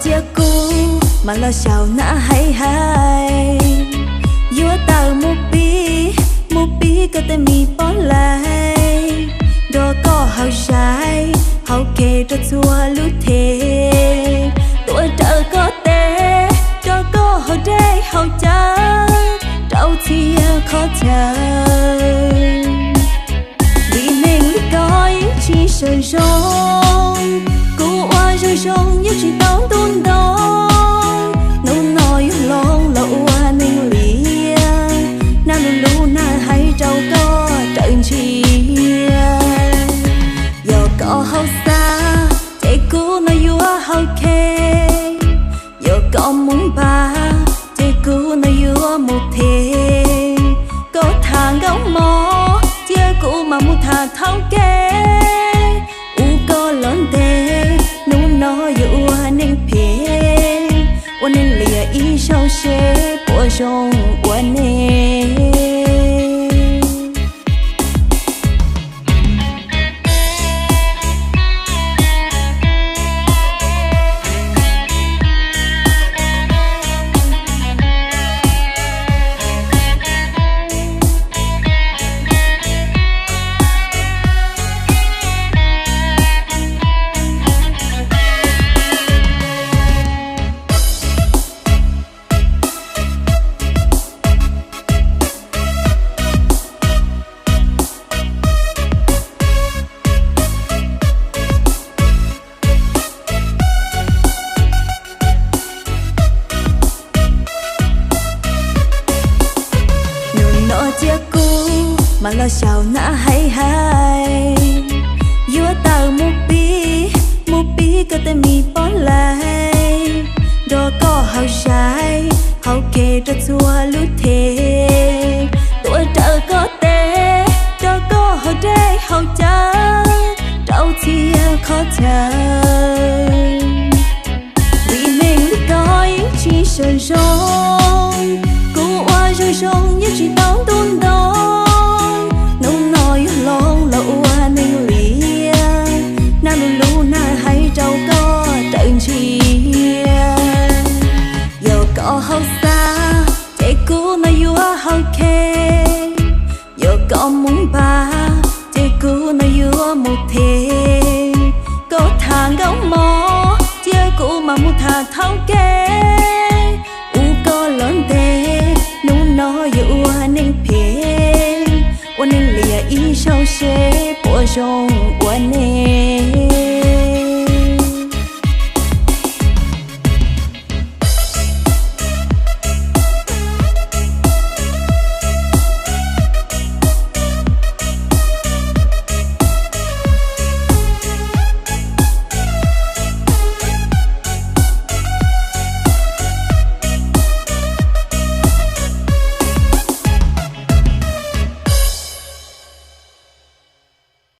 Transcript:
Cia kuv mam los xyaum nab hais hais, yuav tawm mus pib, mus pib koj tej me pob laig, nrog koj haus zais, haus khe rau txhua lub thes, tuav rawv koj tes, nrog koj haus dej haus cawv, rau txhia qhov chaw. Vim neeg li koj yeej tsis sawv zoo, kuv ua zoo zoo yeej tsis tau ntuj ntoo. Hnub no yuav hloov los ua neeg liam, nab lub lub nab hais rau koj rawv ntsia. Yog koj haus xav, ces kuv no yuav haus khe. Yog koj mus npaj, ces kuv no yuav mus them. Koj tham nkauj mos, cia kuv mam mus tham thaub keb. Ua koj los ntev, hnub no yuav ua neeg phem, ua neeg liam ib zaug seb puas zoo ua neeg. Hnub no cia kuv mam los xyaum nab hais hais, yuav tawm mus pib, mus pib koj tej me pob laig, nrog koj haus zais, haus khe rau txhua lub thes, tuav rawv koj tes, nrog koj haus dej haus cawv, rau txhia qhov chaw. Vim neeg li koj yeej tsis sawv zoo, kuv ua zoo zoo yeej tsis tau ntuj ntoo. Hnub no yuav hloov los ua neeg liam, nab lub lub nab hais rau koj rawv ntsia. Yog koj haus xav, ces kuv no yuav haus khe. Yog koj mus npaj, ces kuv no yuav mus them. Koj tham nkauj mos, cia kuv mam mus tham thaub keb. Ua koj los ntev, hnub no yuav ua neeg phem, ua neeg liam ib zaug seb puas zoo